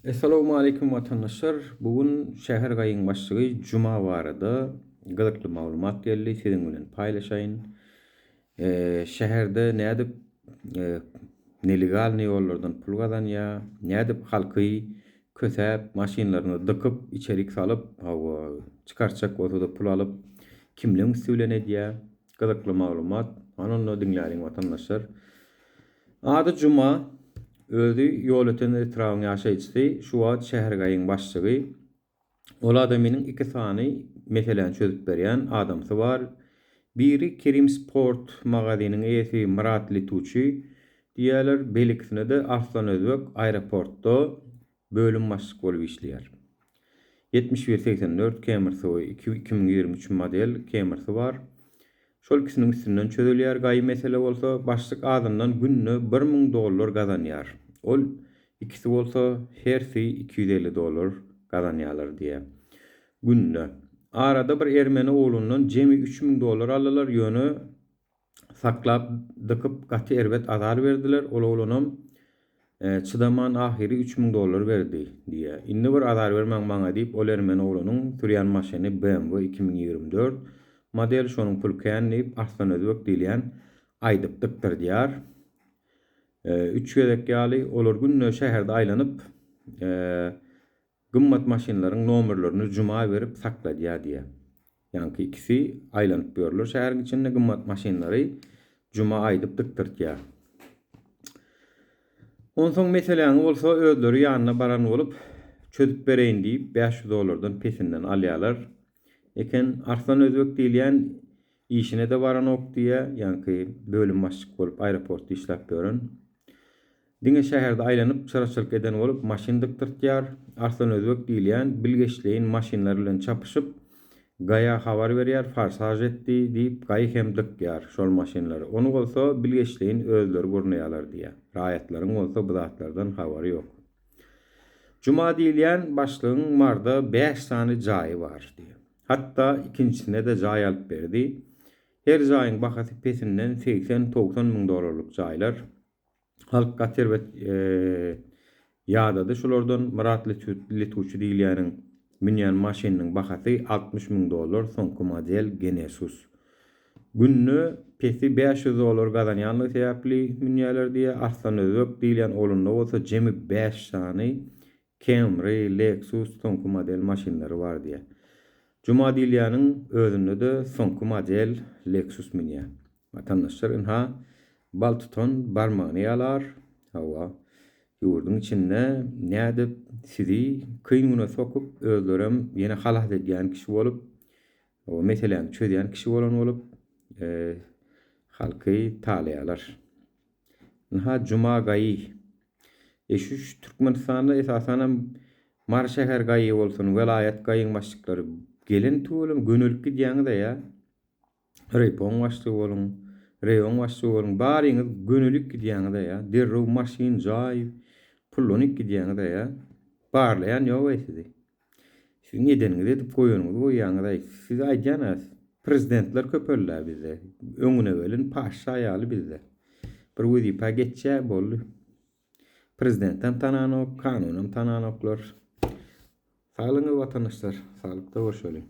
Essalawmaleýkim watandaşlar! Bu gün şäher gaýyň başlygy Juma barada gyzykly maglumat geldi siziň bilen paýlaşaýyn. Şäherde nädip nelegalnyý ýollardan pul gazanýa, nädip halky kösäp maşynlaryna dykyp içerik salyp hawa çykartjak bolsada pul alyp kimleň üsti bilen edýä gyzykly maglumat hany onda diňläliň watandaşlar. Ady Juma, özi Ýolöten etrabyň ýaşaýjysy, şu wagt Şähergaýyň başlygy. Ol adamynyň iki sany meseläni çözüp berýän adamsy bar. Biri Kerim Sport magazynyň eýesi Myrat Lituçi diýýärler, beýlekisine-de Arslan Özbek aeroportda bölüm başlyk bolup işleýär. 71 84 Camry-sy 2023 model Camry-sy bar. Şol ikisiniň üstünden çözülýär gaýy mesele bolsa, başlyk azyndan günde 1000 dollar gazanýar. Ol ikisi bolsa hersi 250 dollar gazanýarlar diýýär. Günde. Arada bir ermeni oglundan jemi 3000 dollar aldylar, ýöne Saklap dykyp gaty erbet azar berdiler, ol oglanam çydaman ahyry 3000 dollar berdi diýýär. Indi bir azar bermäň maňa diýip ol ermeni oglanyň sürýän maşyny BMW 2024 model şonuň puly kän diýip Arslan Özbek diýilýän aýdyp dykdyrdýar. Üç gezek ýaly olar günde şäherde aýlanyp Gymmat maşynlaryň nomerlerini Juma berip sakladýar diýýär. Ýaňky ikisi aýlanyp ýörler şäheriň içinde gymmat maşynlary Juma aýdyp dykdyrtýar. Onsoň meseläňi bolsa özleri ýanyna baran bolup çözüp bereýin diýip 500 dollardan pesinden alýarlar eken. Arslan özbek diýilýän işine-de baranok diýýär. Ýaňky bölüm başlyk bolup aeroportda işläp ýören. Diňe şäherde aýlanyp çyraçylyk eden bolup maşyn dykdyrtýar. Arslan özbek diýilýän bilgeşleýin maşynlar bilen çapyşyp Gaýa habar berýär forsaž etdi diýip Gaý hem dykýar şol maşynlary. Ony bolsa bilgeşleýin özleri gurnaýalar diýýär. Raýatlaryň bolsa bu zatlardan habary ýok. Juma diýilýän başlygyň Marda bäş sany jaýy bar diýýär. Hatda ikinjisine-de jaý alyp berdi. Her jaýyň bahasy pesinden 80-90 müň dollarlyk jaýlar. Halk gaty erbet ýadady şulardan. Myrat Letuçi diýilýäniň münýän maşynynyň bahasy 60 müň dollar, soňky model Genesus. Günde pesi 500 dollar gazanýanlygy sebäpli münýärler diýýär. Arslan Özbek diýilýän oglunda bolsa jemi 5 sany Camry, Lexus soňky model maşynlary bar diýýär. Juma diýilýäniň özünde-de soňky model Lexus münýär. Watandaşlar ynha bal tutan barmagyny ýalar, hawa, ýurduň içinde nädip sizi kyn güne sokup, özlerem ýene halas edýän kişi bolup, hawa, meseläni çözýän kişi bolan bolup, halky talaýarlar. Ynha Juma gaýy. E şu Türkmenistanda esasanam Mary şäher gaýy bolsun, welaýat gaýyň başlyklary gelen tüweleme gönelip gidýäňiz-ä ýa. Reýpon başlygy boluň, reýon başlygy boluň, baryňyz gönülik gidýäňiz-ä ýa, derrew maşyn, jaý, pullanyp gidýäňiz-ä ýa. Barlaýan ýog-aý sizi. Siziň edeniňizi edip goýanyňyzy goýýaňyz-aý. Size aýdýan-a, prezidentler köpeldi-ä bizde. Öňüne gelen paşşa ýaly bizde. Bir wezipä geçýä, boldy. Prezidentem tananok, kanunam tananoklar. Saglygyňyz watandaşlar, saglykda görşeliň.